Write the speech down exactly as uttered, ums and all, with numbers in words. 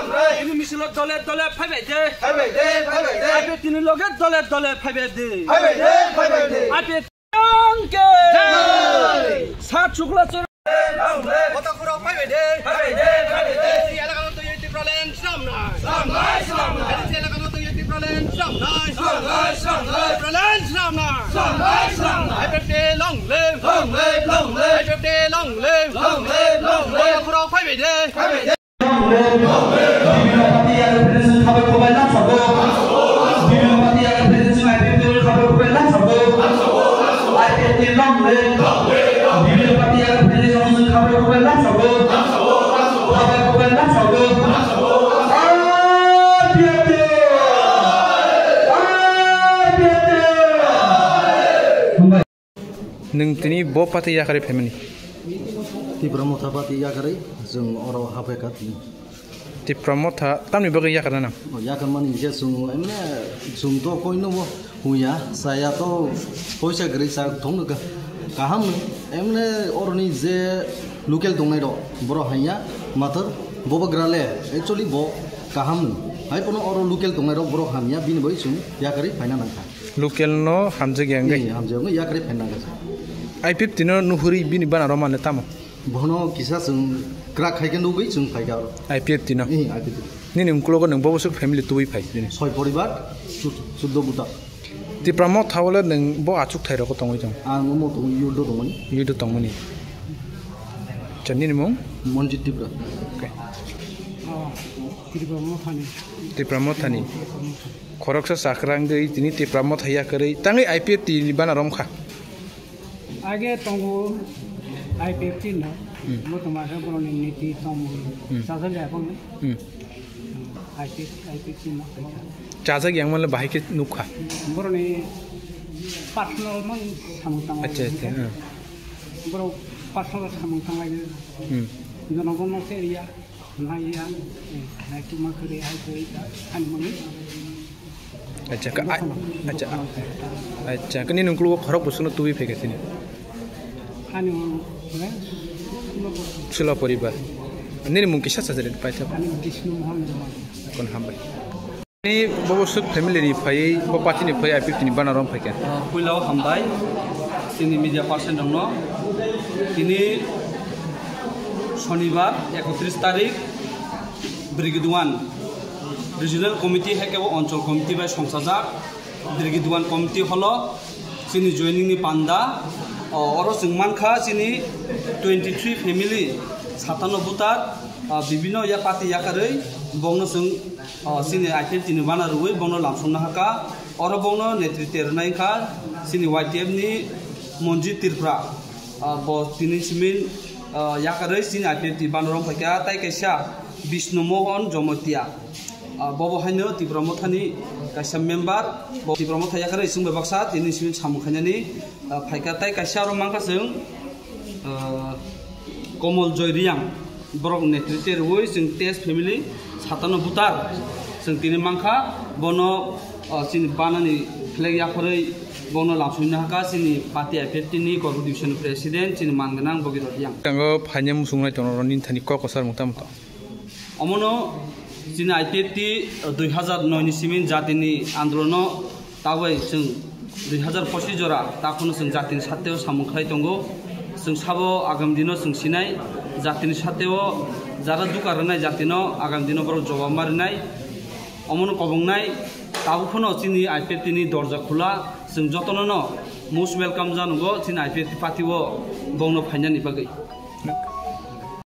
Tini misilo dole dole phaibai de. Phaibai de, phaibai de. I P F T ni loge dole dole phaibai de. Phaibai de, phaibai de. I P F T ni loge. Jai. Sa chukla chor. Koto khoro phaibai de. Phaibai de, phaibai de. Elaka no twi Tipraland samnai. Samnai, samnai. Elaka no twi Tipraland samnai. Samnai, samnai. Tipraland samnai. Samnai, samnai. I P F T long live. Long live, long live. I P F T long live. Long live, long live. Koto khoro phaibai de. Phaibai de. Nwng tini bo party yakarwi phaimani? Tipra Motha party yakarwi chwng oro haphaikha tini. Tipra Motha tamni bagwi yakarna nang? O, yakarmani hinkhe chwng, emne, chwng to koino bo huya, saya to poisa kwrwi sa thokno ka-, kaham, emne oroni je local tongnai rok, borok hanya, mathar, bobo grale, actually bo kaham, hai pono oro local tongnai rok borok hamya, bini bagwi chwng yakarwi phaina nangkha. Local no hamjakya wngwi? Ee, hamjakya wngwi yakarwi phaina nangkha. I P F T no nuhuri bini bana rw mane tamo? Bono kisa chwng crack khai khe nugwi chwng phaikha oro. I P F T no? Ee, I P F T. Nini uklogo nwng bo bwswk family tubui phai nini? Soi poribar, chud-, chuddo buta. Tipra Motha o le nwng bo achuk thai rogo tongwi tong? Ang omo tong, youth o tongmani. Youth o tongmani. Acha, nini mung? Monjit Tipra. Okay. Oh, Tipra Mothani. Tipra Mothani. Khoroksa chakra wngwi tini Tipra Motha yakarwi tangwi I P F T ni bana romkha. Age tongo I P F T no, hmm, bo tongma khe boroni niti tongmung, hmm, chajak ya bang. Hmm. I P F T, I P F T no. Chajak yang male bahai khe nukha. Boroni personal mang samung tang. Acha, acha, hmm. Borok personal samung tang lai. Hmm. Jonogon no se ya. Naiya, eh, naituma kwrwi hai kwrwi ta, ani mani. Acha, ka, a-, acha, acha, kani nungkulu khorok bwswkno tubui phaikha tini. Ani mani, eh, Sula poribar. Nini mung kisa sajari paitha? Ani Bishnu Mohan Dema. Kon hambai. Tini bo bwswk family ni phaiwi, bo party ni phaiwi I P F T ni bana rom phaikha. Ah, puila o hambai chini media person rokno. Tini Shonibar ekotris tarik, Brigade one Regional Committee hai khe bo Onchol Committee bai songchajak. Brigade one Committee holo chini joining ni panda. O, oro chwng mankha chini twenty three family, satanno voter, ah, bibino ya party yakarwi bongno chwng O, chini I P F T ni bana rwui bono lamsokna hakha. Oro bono netritw rwnai kha chini Y T F ni Monjit Tripura. O, bo tini simi, o, yakarwi chini I P F T bana rwng phaikha, tai kaisa Bishnu Mohan Jomotia. O, bobo haino Tipra Mothani kaisa member. Bo Tipra Motha yakarwi chwng bai baksa tini simi samung khainani. Ah, phaikha tai kaisa oro mankha chwng, ah, Komol Joy Reang, borok netritw rwui chwng Tej family satanno voter chwng tini mankha, bono, ah, chini banani flag yapharwi bono lamsokna hakha chini party I P F T ni Korbu division ni president chini manganang Bogirot Reang. Tango phaina muchungnai tongo nini thani kok kwchar mung tamo to. Omono chini I P F T dui hazar noi ni simi jatini andolono tabwi chwng dui hazar pochish jora takhwno chwng jatini sateo samung khlai tongo. Chwng sabo agam dino chwng sinai jatini sateo jara dukha rwnai jatino agam dino borok jobab ma rwnai. Omono kobongnai tabuk phano chini I P F T ni dorja khula, chwng jotono no most welcome janogo chini I P F T party o bongno phainani bagwi.